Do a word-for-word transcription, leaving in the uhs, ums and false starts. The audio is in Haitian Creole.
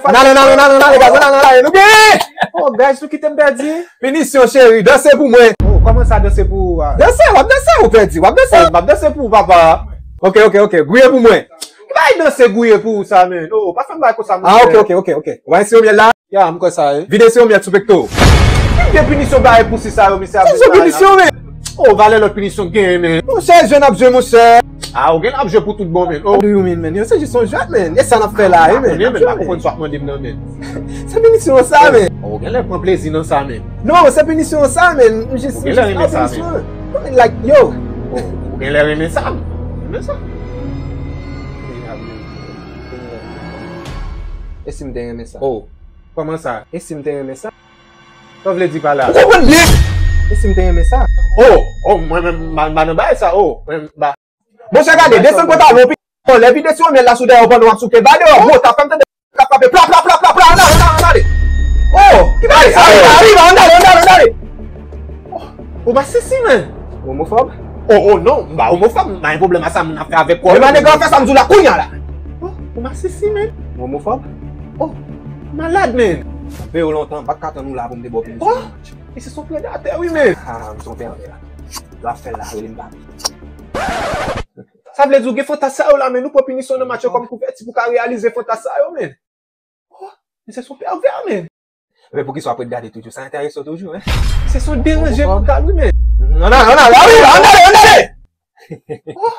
Ann ale, ann ale, ann ale, ann ale, guys, ann ale, ann ale, nou genyen! Oh, guys, nou kite m pèdi. Pinisyon, cheri, danse pou mwen. Oh, kòman sa danse pou ou a? Danse, w ap danse, ou pèdi, w ap danse. Oh, m ap danse pou ou, papa. Ok, ok, ok, gouye pou mwen. Ki bay danse gouye pou ou sa, men? Oh, pa fè m bay konsa, monchè. Ah, ok, ok, ok, ok. Ou bay siwo myèl la? Ya, m kwè sa, wi. Vide siwo myèl sou pekto. Ki gen pinisyon bay pou si sa yo, mesye ap vin bay la? Pinisyon, men. Oh, valè lòt pinisyon genyen, men. Monchè, jwè n ap jwe, monchè. Ah, ou gen ap jwe pou tout bon, men. Oh. What do you mean, man? Yo, se jis yon jwèt, man. E sa n ap fè la, wi, man. Konnen, men, pa konprann sa w ap mande m nan, men. Se pinisyon sa, man. Oh, ou gen lè pran plezi nan sa, men. Non, se pinisyon sa, man. M jis, ou gen lè renmen sa, man. Non, men, like, yo. Oh, ou gen lè renmen sa, man. Renmen sa. E si m te renmen sa? Oh, kòman sa? E si m te renmen sa? Sa w vle di pa la? Ou konprann byen? E si m te renmen sa? Oh, oh, mwen menm, m pa nan bagay sa, oh, mwen, m pa. Monchè, gade, desann pantalon, pi. Bon, lè vide siwo myèl la sou dèyè w pandan w ap souke, ba deyò, gwo tap, fè m tande k ap frape, pla, pla, pla, pla, pla, ann ale, ann ale, ann ale. Oh, ki bagay sa? Riva, riva, ann ale, ann ale, ann ale. Oh, ou pa sisi, men. Ou omofòb? Oh, oh, non, m pa omofòb, m pa gen pwoblèm a sa moun ap fè avèk kò yo. E pa nèg la fè sa m di w la kounye a la. Oh, ou pa sisi, men. Ou omofòb? Oh, malad, men. M ap peye w lontan, m pa t ka tann ou la pou m te ba w pinisyon. Oh, misye se yon predatè, wi, men. Ah, m se yon pèvè. Lè w ap fè l la, rele m papi. Sa vle di ou gen fantas sa yo la, men, ou pran pinisyon nan match yo kòm kouvèti pou w ka reyalize fantas sa yo, men. Oh, misye se yon pèvè, men. Men poukisa w ap ret gade toujou? Sa enterese w toujou, en? Se son deranje total, wi, men. Ann ale, ann ale, ann ale, ann ale, ann ale! Oh!